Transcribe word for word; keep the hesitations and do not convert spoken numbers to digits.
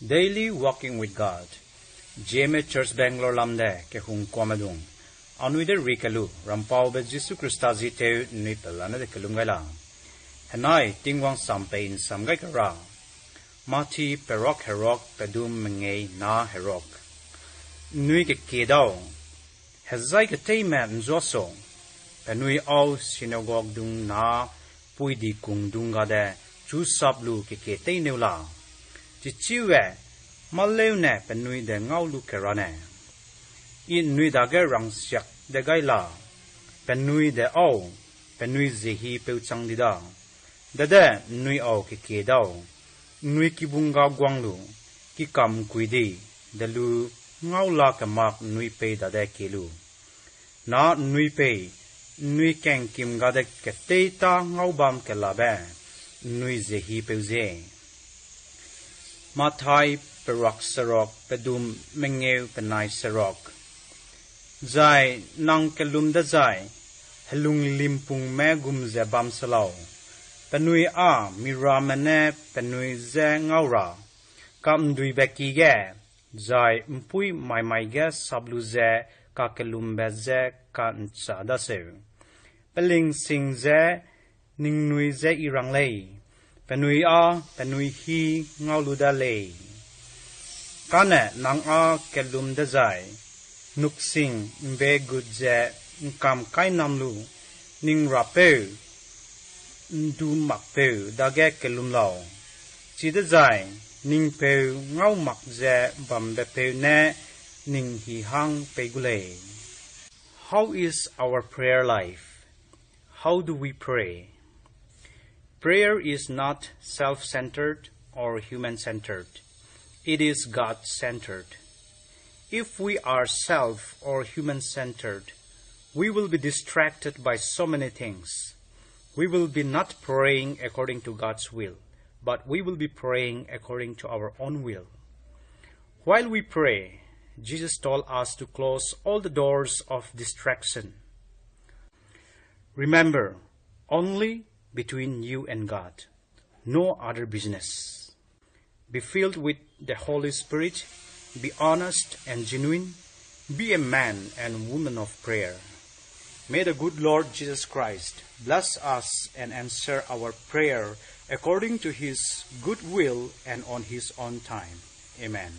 Daily Walking with God. G M A Church Bangalore lam de kehungkuame dung. Anui de ri kelu, Rampaube Jisu Khrista zi teu nnui pelane de kelum gai la. Henai Tingwang sam pei nsam gai kera. Mathi perok herok pedum mengei na herok. Nnui kekie dau. Hezai keteime nzuaso, penui au synagogue dung na puidi kung dung gade chu sap lu kekie teineu la. Chichiue, mâleune penui de ngau lu kerane, I nnui dage rangsiak de gai la, penui de au, penui ziehipeu chang di da. Dede nnui au kekie dau, nnui kibung ga guang lu, kikamkui di, de lu ngau la kemak nnui pei dade kie lu. Na nnui pei, nnui kengkim gade ketei tâ ngau bam kelabe, nnui ziehipeu ze. Mathai perok serok pedum mengeu penai serok. Zai nang kelum dezai, helung limpungme gum ze bam se lau. Penui â mirame ne penui je ngau ra, ka'nduibe ki ge, zai ’mpuî mai mai ge sap lu ze kakellumbe je ka'nchâ daseu. Pelingsing ze ningnui je I rang lei, penui â penui hî ngau lu da lei. Kane nang â kellum dezai, nuksing ’mbe gut ze ’ngkam kainam lu, ning Rapeu, ’ndu makpeu dage kellum lau. Chidezai, ning peu ngau mak ze bambepeu ne ning hi hang pei gu lei. How is our prayer life? How do we pray? Prayer is not self-centered or human-centered. It is God-centered. If we are self or human-centered, we will be distracted by so many things. We will be not praying according to God's will, but we will be praying according to our own will. While we pray, Jesus told us to close all the doors of distraction. Remember, only between you and God, no other business. Be filled with the Holy Spirit, be honest and genuine, be a man and woman of prayer. May the good Lord Jesus Christ bless us and answer our prayer according to his good will and on his own time. Amen.